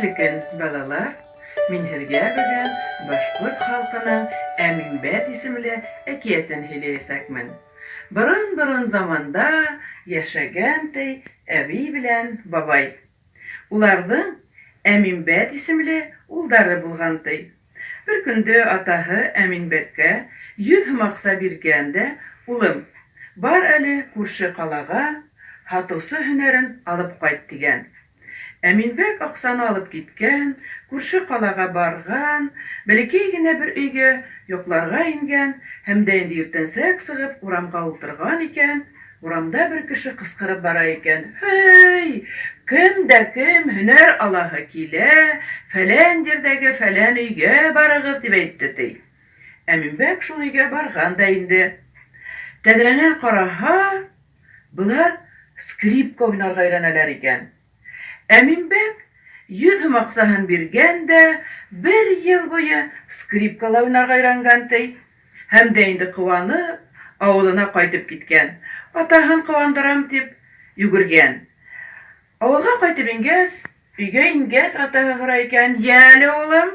Хәйерле көн, балалар! Мин һеҙгә бөгөн башҡорт халҡының Әмимбәт исемле әкиәтен һөйләйәсәкмен. Борон-борон заманда йәшәгән ти әбей белән бабай. Уларҙың Әмимбәт исемле улдары булған ти. Бер көндө атаһы Әминбәккә 100 һум аҡса биргән дә, Улым, бар әле күрше ҡалаға, һатыусы һөнәрен алып ҡайт, тигән. Әминбәк аҡсаны алып киткән, күрше ҡалаға барған, бәләкәй генә бер өйгә йоҡларға ингән һәм дә инде иртәнсәк сығып урамға ултырған икән, Урамда бер кеше ҡысҡырып бара икән, Һей! Кем дә кем һөнәр алаһы килә, фәлән ерҙәге фәлән өйгә барығыҙ, тип әйтте, ти. Әминбәк шул өйгә барған да инде. Тәҙрәнән ҡараһа, былар скрипка уйнарға өйрәнәләр икән. Әминбәк 100 һум аҡсаһын биргән дә бер ел буе скрипкала уйнарға өйрәнгән, ти. Һәм дә инде ҡыуанып, ауылына ҡайтып киткән. Атаһын ҡыуандырам дип йүгергән. Ауылға ҡайтып ингәс, өйгә ингәс, атаһы һорай икән, Йәле, улым,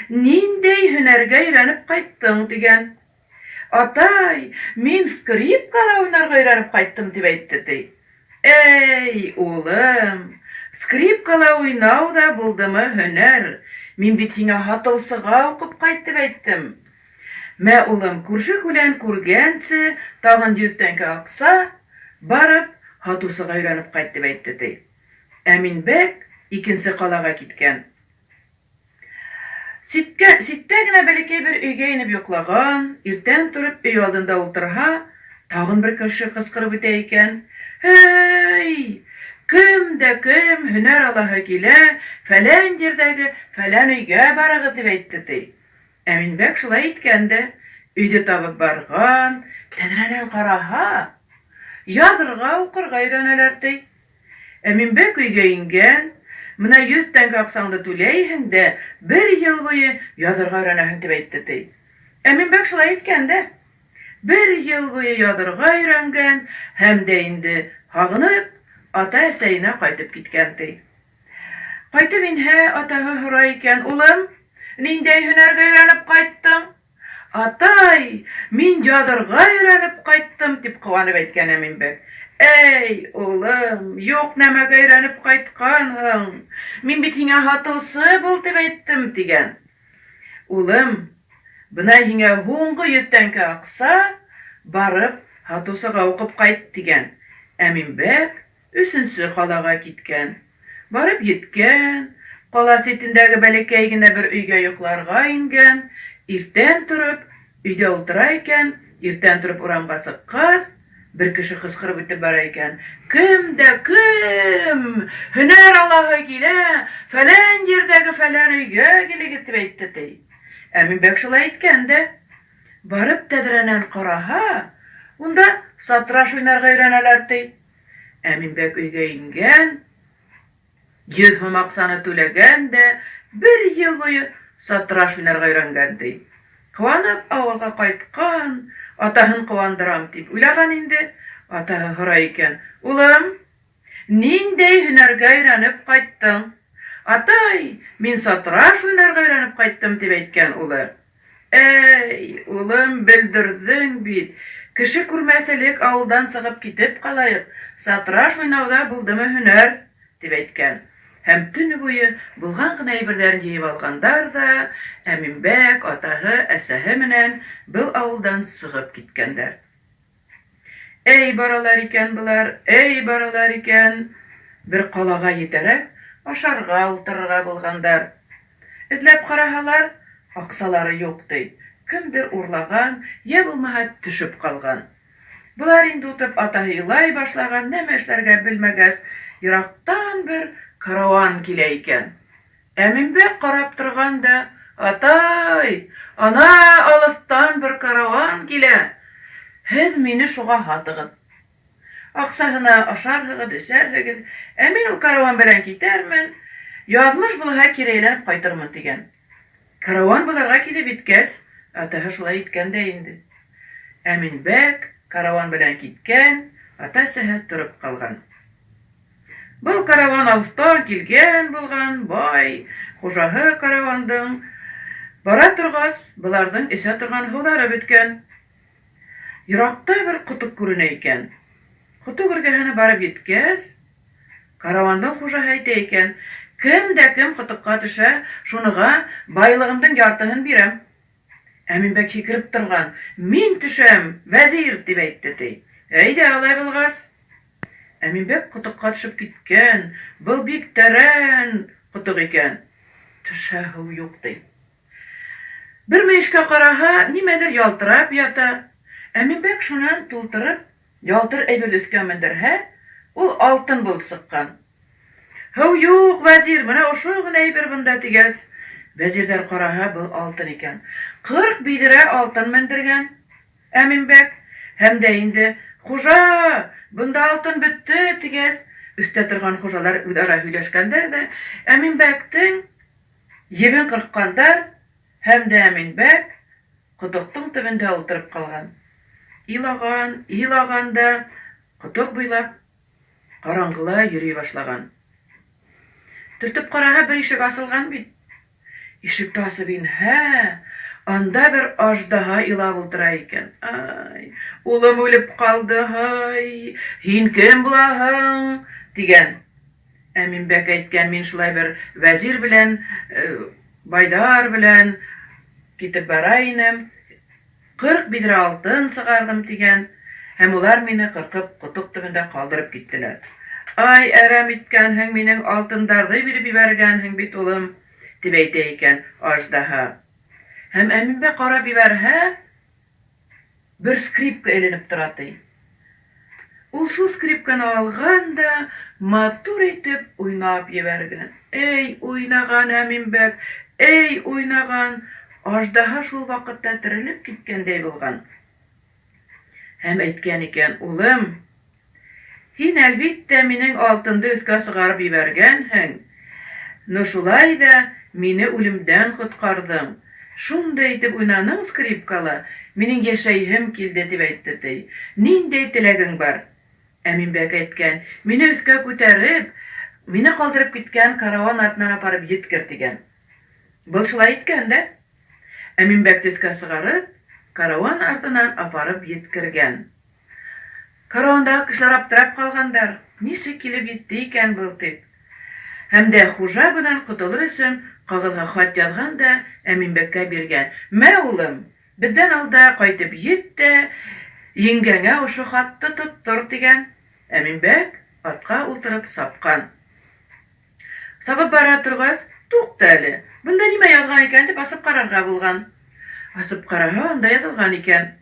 ниндәй һөнәргә өйрәнеп ҡайттың? тигән. Атай, мин скрипкала уйнарға өйрәнеп ҡайттым, тип әйтте, ти. Әй, улым, скрипкала уйнау ҙа булдымы һөнәр? Мин бит һиңә һатыусыға уҡып ҡайт тип әйттем. Мә, улым, күрше-күлән күргәнсе, тағын 100 тәңкә аҡса, барып, һатыусыға өйрәнеп ҡайт, тип әйтте, ти. Әминбәк икенсе ҡалаға киткән. Ситкә, ситтә генә бәләкәй бер өйгә инеп йоклаган, иртән торып өй алдында ултырһа, тагын бер кеше кычкырып үтә икән. Һей! Кем дә кем һөнәр алаһы килә, фәлән җирдәге фәлән өйгә барыгыз, дип әйтте, ди. Әминбәк шулай иткән дә, өйне табып барган, тәҙрәнән караһа, язырга, укырга өйрәнәләр, ди. Әминбәк өйгә ингән, Менә 100 тәңкә акчаңды түләйһең дә, бер ел буе язырга өйрәнәһең, дип әйтте, ди. Әминбәк шулай иткән дә. Бер ел буе язырга өйрәнгән һәм дә инде һагынып, ата-әсәенә кайтып киткән, ди. Кайтып инһә, атаһы һорай икән, Улым, ниндәй һөнәргә өйрәнеп кайттың? Атай, мин язырга өйрәнеп кайттым, дип куанып әйткән Әминбәк. Әй, улым, юк нәмәгә өйрәнеп кайтканһың. Мин бит һиңә һатыусы бул дип әйттем, дигән. Улым, бына һиңә һуңғы 100 тәңкә акча, барып, һатыусыга укып кайт, дигән. Әминбәк Өсөнсө ҡалаға киткән. Барып еткән, ҡала ситендәге бәләкәй генә бер өйгә йоҡларға ингән. Иртән торып, өйҙә ултыра икән, иртән торып урамға сыҡҡас, бер кеше ҡысҡырып үтеп бара икән, Кем дә кем һөнәр алаһы килә, фәлән ерҙәге фәлән өйгә килегеҙ, тип әйтте, ти. Әминбәк шулай иткән дә. Барып тәҙрәнән ҡараһа, унда сатраш уйнарға өйрәнәләр, ти. Әминбәк өйгә ингән, 100 һум аҡсаны түләгән дә, бер ел буе сатраш уйнарға өйрәнгән, ди. Ҡыуанып ауылға ҡайтҡан, атаһын ҡыуандырам дип уйлаған инде. Атаһы һорай икән, Улым, ниндәй һөнәргә өйрәнеп ҡайттың? Атай, мин сатраш уйнарға өйрәнеп ҡайттым, дип әйткән улы. Әй, улым, белдерҙең бит. Кеше күрмәҫ элек ауылдан сығып китеп ҡалайыҡ, сатраш уйнауда булдымы һөнәр, тип әйткән. Һәм төнө буе булған ғына әйберҙәрен йыйып алғандар ҙа, Әминбәк, атаһы, әсәһе менән был ауылдан сығып киткәндәр. Әй баралар икән болар, әй баралар икән. Бер ҡалаға етәрәк ашарға ултырырға булғандар. Эҙләп ҡараһалар, аҡсалары юҡ, ди. Кемдер урлаған, йә булмаһа төшөп ҡалған. Болар инде утып атаһы илай башлаган, нәмә эшләргә белмәгәс, ерактан бер караван килә икән. Әминбәк карап торган да, Атай, ана алыҫтан бер караван килә, һеҙ мине шуға һатығыҙ. Аҡсаһына ашарһығыҙ, эсәрһегеҙ, ә мин ул караван белән китәрмен, яҙмыш булһа, кире әйләнеп ҡайтырмын, тигән. Караван боларға килеп еткәс, атаһы шулай иткән дә инде. Әминбәк караван белән киткән, ата-әсәһе тороп ҡалған. Был караван алыҫтан килгән булған, бай хужаһы каравандың. Бара торғас, быларҙың эсә торған һыуҙары бөткән. Йыракта бер ҡотоҡ күренә икән. Ҡотоҡ эргәһенә барып еткәс, каравандың хужаһы әйтә икән: "Кем дә кем ҡотоҡҡа төшә, шуныға байлығымдың яртыһын бирәм." Әминбәк һикереп торған: "Мин төшәм, вәзир!" тип әйтте, ти. Әйҙә, алай булғас. Әминбәк ҡотоҡҡа төшөп киткән. Был бик тәрән ҡотоҡ икән. Төшһә, һыу юҡ, ти. Бер мөйөшкә ҡараһа, нимәлер ялтырап ята. Әминбәк шунан тултырып, ялтыр әйберҙе өҫкә мендерһә, ул алтын булып сыҡҡан. Һыу юҡ, вәзир, бына ошо ғына әйбер бында, тигәс, вәзирҙәр ҡараһа, был алтын икән. 40 биҙрә алтын мендергән Әминбәк. Һәм дә инде, Хужа, бында алтын бөттө, тигәс, өҫтә торған хужалар үҙ-ара һөйләшкәндәр ҙә, Әминбәктең ебен ҡырҡҡандар һәм дә Әминбәк ҡотоҡтоң төбөндә ултырып ҡалған. Илаған, илаған да ҡотоҡ буйлап караңгыла йөрөй башлаган. Төртөп ҡараһа, бер ишек асылған бит. Ишекте асып инһә, анда бер аждаһа илап ултыра икән. Ай, улым үлеп ҡалды, һай, һин кем булаһың? тигән. Әминбәк әйткән, мин шулай бер вәзир белән, байҙар белән китеп бара инем. 40 биҙрә алтын сығарҙым, тигән, һәм улар мине ҡырҡып ҡотоҡ төбөндә ҡалдырып киттеләр. Ай, әрәм иткәнһең, минең алтындарҙы биреп ебәргәнһең бит, улым, тип әйтә икән аждаһа. Һәм Әминбәк ҡарап ебәрһә, бер скрипка эленеп тора, ти. Ул шул скрипканы алған да матур итеп уйнап ебәргән. Эй, уйнаған Әминбәк, эй, уйнаған! Аждаһа шул ваҡытта терелеп киткәндәй булған. Һәм әйткән икән, улым, һин, әлбиттә, минең алтынды өҫкә сығарып ебәргәнһең, но шулай ҙа мине үлемдән ҡотҡарҙың. Шундай итеп уйнаның скрипкала, минең йәшәйһем килде, тип әйтте, ти. Ниндәй теләгең бар? Әминбәк әйткән, мине өҫкә күтәреп, мине ҡалдырып киткән карауан артынан апарып еткер, тигән. Был шулай иткән дә. Әминбәкте өҫкә сығарып, карауан артынан апарып еткергән. Каравандағы кешеләр аптырап ҡалғандар, нисек килеп етте икән был, дип. Һәм дә хужа бынан ҡотолор өсөн ҡағыҙға хат яҙған да Әминбәккә биргән. Мә, улым, беҙҙән алда ҡайтып ет тә, еңгәңә ошо хатты тоттор, тигән. Әминбәк атҡа ултырып сапҡан. Сабып бара торғас, туҡта әле, бында нимә яҙған икән дип асып ҡарарға булған. Асып ҡараһа, анда яҙылған икән.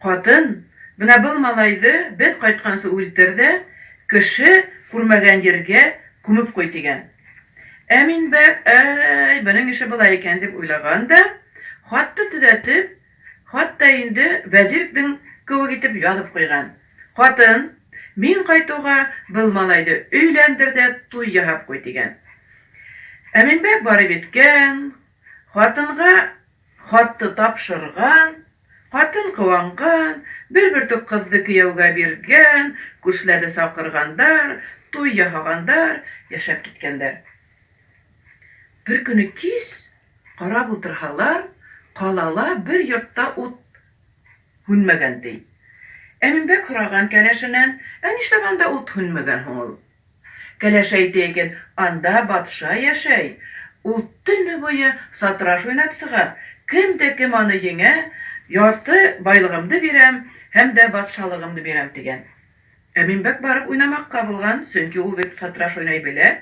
Ҡатын, бына был малайҙы беҙ ҡайтҡансы үлтер ҙә, кеше күрмәгән ергә күмеп ҡуй, тигән. Әминбәк, әй, бының эше былай икән дип уйлаған да, хатты төҙәтеп, Хатта инде вәзирҙең кеүек итеп яҙып ҡуйған. Ҡатын, мин ҡайтыуға был малайҙы өйләндер ҙә туй яһап ҡуй, тигән. Әминбәк барып еткән, хатынға хатты тапшырған, ҡатын ҡыуанған, бер бөртөк ҡыҙҙы кейәүгә биргән, күршеләрҙе саҡырғандар, туй яһағандар, йәшәп киткәндәр. Бер көнө кис Ҡарап ултырһалар, ҡалала бер йортта ут һүнмәгән, ти. Әминбәк һораған кәләшенән, Ә нишләп анда ут һүнмәгән һуң ул? Кәләше әйтә икән, Анда батша йәшәй. Ул төнө буе сатраш уйнап сыға. Кем дә кем аны еңә, ярты байлыгымды бирәм һәм дә батшалыгымды бирәм, дигән. Әминбәк барып уйнамаҡҡа булған, сөнки ул бит сатраш уйнай белә.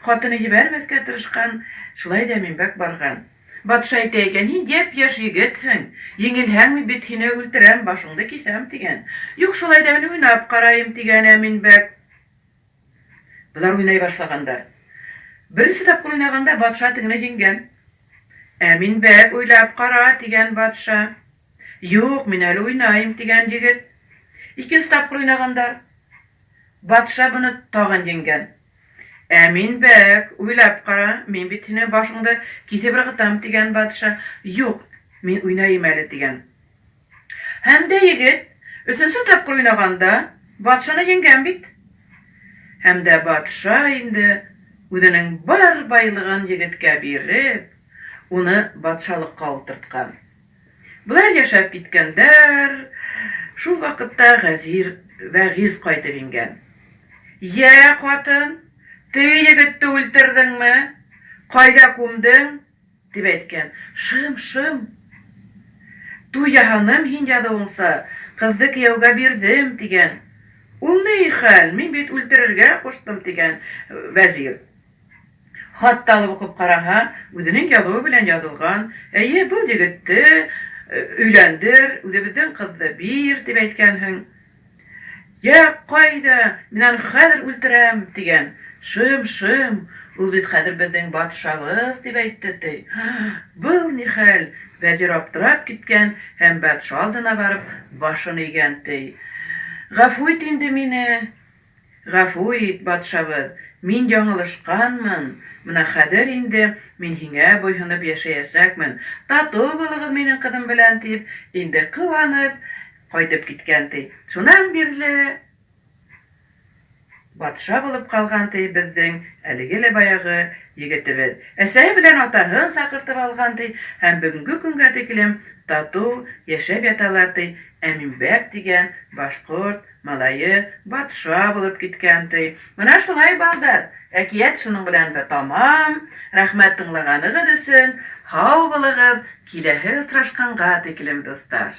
Хатыны ебәрмәҫкә тырышҡан, шулай ҙа Әминбәк барған. Батша әйтә икән, һин йәп-йәш егетһең, еңелһәң, мин бит һине үлтерәм, башыңды киҫәм, тигән. Юҡ, шулай ҙа мин уйнап ҡарайым, тигән Әминбәк. Былар уйнай башлагандар. Беренсе тапҡыр уйнағанда батша тегене еңгән. Әминбәк, уйлап ҡара, тигән батша. Юк, мин әле уйнайым, дигән егет. Икенче тапкыр уйнагандар. Батша моны тагын җиңгән. Әмин бәк, уйлап кара, мин бит синең башыңды кисеп ыргытам, дигән батша. Юк, мин уйнайым әле, дигән. Һәм дә егет өченче тапкыр уйнаганда батшаны җиңгән бит. Һәм дә батша инде үзенең бар байлыгын егеткә биреп, уны батшалыкка утырткан. Болар яшәп киткәндәр, шул вакытта Гәзир Вәгиз кайтып ингән. Йә, катын, теге егетте үлтердеңме? Кайда күмдең? Дип әйткән. Шым, шым! Туй яһаным һин язуыңса, кызды кияүгә бирдем, дигән. Ул ни хәл, мин бит үлтерергә куштым, дигән вәзир. Хат та алып укып караһа, үзенең язуы белән язылган, Әйе, был егетте өйләндер, үзебезнең кызды бир, дип әйткәнһең. Йә, кайда, мин аны хәзер үлтерәм, дигән. Шым, шым, ул бит хәзер безнең батшабыз, дип әйтте, ди. Был ни хәл? Вәзир аптырап киткән һәм батша алдына барып башын игән, ди. Гафу ит инде мине, гафу ит, батшабыз, мин яңылышканмын, менә хәзер инде мин һиңә буйһынып яшәячәкмен, тату булыгыз минем кызым белән, дип, инде куанып, Кайтып киткән, ди. Шуннан бирле батша булып калган, ди, безнең әлеге лә баягы егетебез. Әсәе белән атаһын чакыртып алган, ди, һәм бүгенге көнгә тиклем тату яшәп яталар, ди. Әминбәк дигән башкорт малае батша булып киткән, ди. Менә шулай, балдар, әкият шуның белән тәмам. Рәхмәт тыңлаганыгыз өчен. Һау булыгыз, киләһе очрашканга тиклем, дуслар.